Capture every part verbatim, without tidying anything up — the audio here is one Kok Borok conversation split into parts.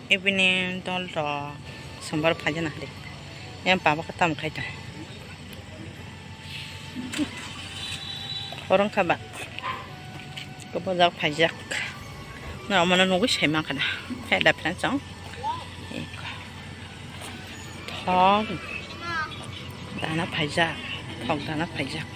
Ebini dol rok sombar phaijana hadi. Yang pabo khe tamo khai ta. Orang kha ba. Kobojak phaijak. Na omono nugwi sai mankha na. Khe da friends song. Thok dana phaijak. Thok dana phaijak.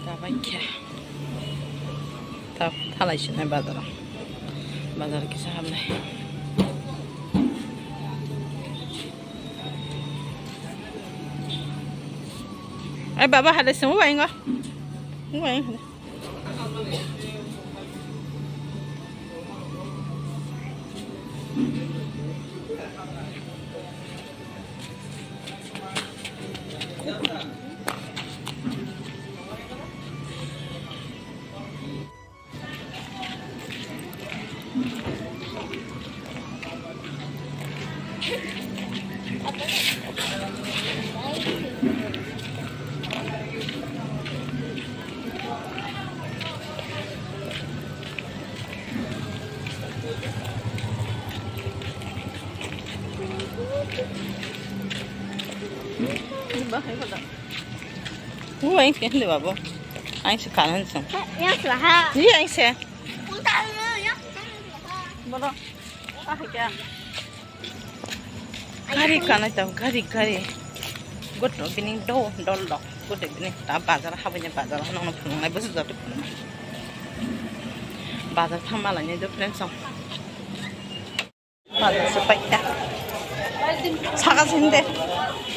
Dabai khe. Ta thalai sinai bazar. Bazar kisa hamnai. Ai baba hale sung wa ingo. Ingo ingo. Who ain't getting the babo? Ain't the cannon song. Yes, ha. Yeah, I say. Bodo. Ah, yeah. Gari kanai tau, gari, gari. Good no, bini do, dol do. Good bini ta bazar, habanya bazar, nong nong phunung nai busu jatu phunung. Bazar thamma lai nai do friends song. Bazar se paita. Saka sinde,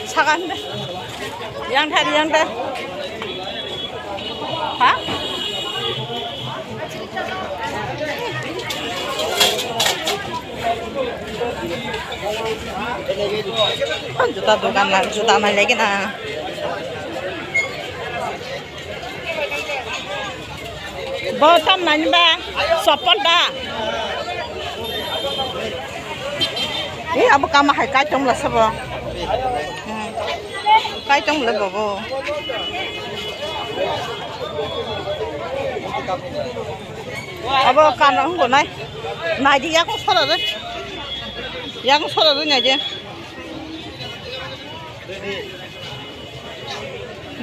saka sinde. Yang thari, yang thari. Ha? Juta dogan na, juta mai lagi na. Bo tam nani ba, chappal da. Eh, abo kama hai kai tong la sabo. Hmm. Kai tong le bobo. Abo kana hungo nai. Nai di yakung sora de. Yakung sora de nai di.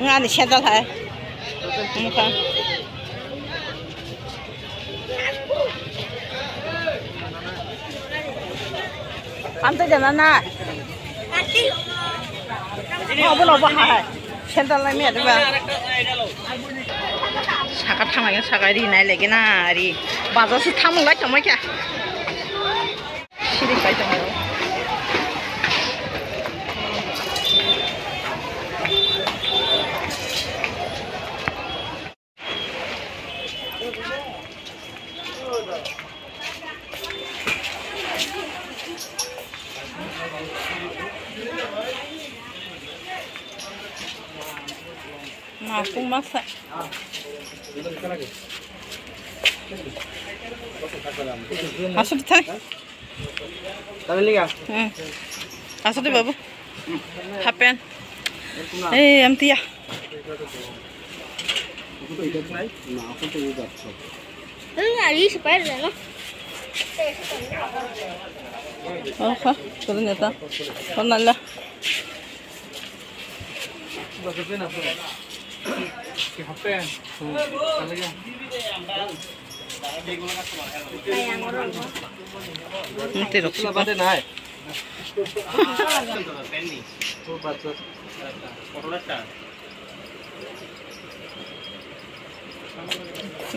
Ngani sandal hai. Mukha. Amte jana na. Obo no bahai. Sandal nai miya diba. Saka thamai saka ri nai lagi na ri. Bajar si thamung lai tongmai kha. Siri kai tong. Nakung masa. Asuk thai. Tamiliga. Hmm. Asuk de babu. Happen. Eh, amtia. Oha, solo neta. Onala. Nanti rok sih.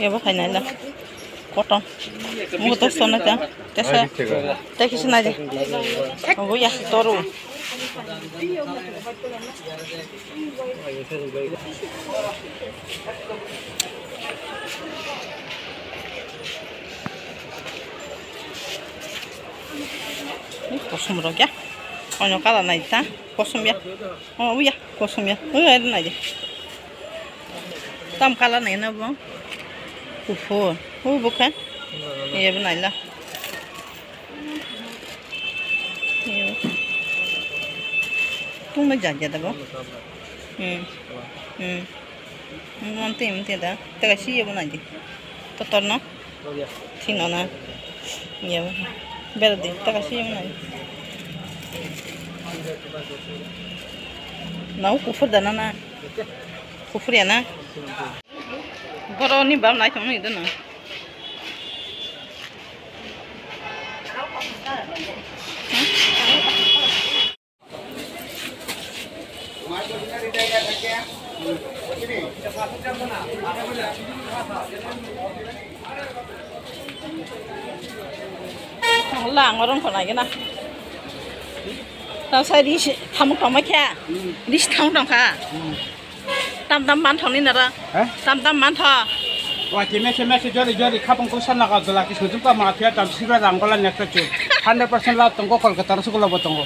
Ebo khainai la. Kotom. Mugo to sona ta. Tesa. Te kisi nai de. Obo ya toru. Kosom rok ya. Ono kala nai ta. Kosom ya. Oh, ya. Kosom ya. Oh, ya, nai de. Tam kala nai na bo. Kuphur. Oh, bo kha. Ye bo nai la. Ye. Tung na ja ja da bo. Hmm. Hmm. Monte, monte da. Tega si yebo nai di. Totor no? Thino na. Yebo. Bera di. Tega si yebo nai. Nau kufur da na na. Kufur ya na. Boro ni bam nai thong ni da na. Wala ang orang kau lagi na. Tau saya di thamuk tongma kya, di thamuk tongka. Tam tam man thong ni nara. He? Tam tam man tho. Wa kime kime se jori jori khapang kusa naga dola ki sujum ka ma thia tam sibra rang bola nekta chu. Hundred percent lab tongo Kolkata ro sukulo bo tongo.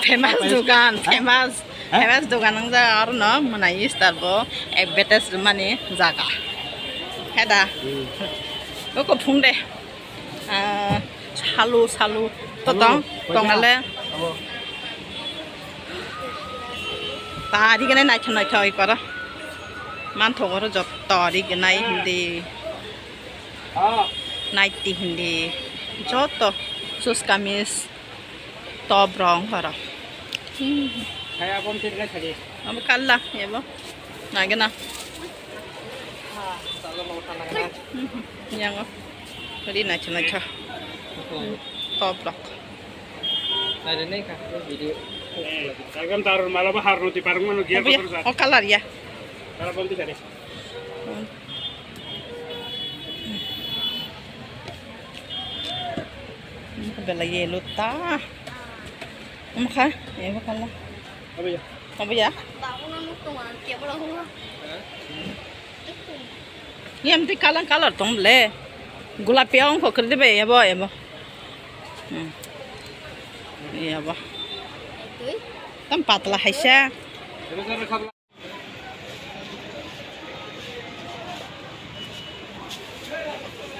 Famous dukan, famous. He? Famous dukan ang ja aro no mwnai star bo advertise mani jaga. Heda. Hmm. Oko phung de. Ah, salu, salu. To tong, tong ale. Tari gane naithok naithok ikora. Manthok oro jotto ri gwnai hindi. Naiti hindi. Jotto. Sus kamis. Top rong horo. Kaya bom tin kaya sari. Abo kalla, yabo. Nagena. Yango. Ri nacho nacho. Top rock. Nai nai ka video. Ekdom darun, malaba harno ti parang mano gear. Obo ya, kotor sa. O color ya. Kala bom ti sari. Bela yellow ta. Umkha, ebo kala. Obo ya. Obo ya. Ni amti kalang color tong le. Gulapi ong ko kerde be ebo, ebo. Hmm. Ebo. Tam patla haisa.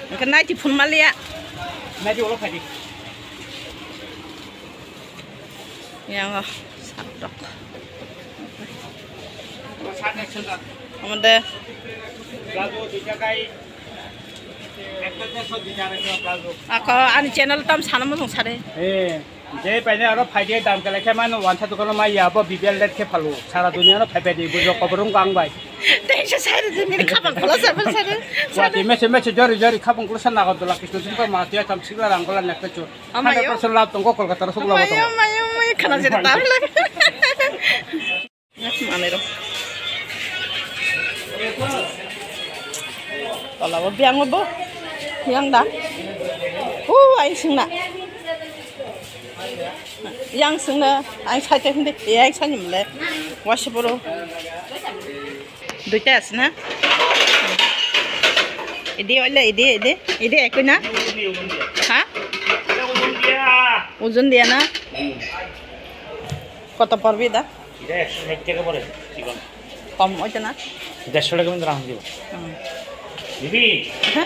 Hwnkhe naiti phunmaliya. Naiti ulo phaidi. Yango satok. Amode. Ako ani channel tam sana mo sare. Eh. Je paine aro phaidi dam kele khe mano wansa dukano mai ya bo B P L ret khe phalu. Sara dunia no phai phai di bujo koborung kang bai. Tei se sai de ni khapang khula sa bal sa de. Wati mese mese jori jori khapang khula sa nago dola kisno jumpa ma tiya tam sigla rang gola nekta chu. Amayo. Hundred percent lab tongo Kolkata ro sugla. Amayo, amayo, amayo, khana jere tam le. Manero. Tola bo biang bo. Yang da. Uh, ai singna. Yang singna, ai sai te hindi. Ai sai nimle. Wasi boro. Duita asna. Idi oile, idi, idi. Idi ekoi na? Ha? Ujun dia na? Koto porbi da? Kom oito na? দেড়শো টাকা মতো রাখুন দিব। Hmm. দিবি? Ha?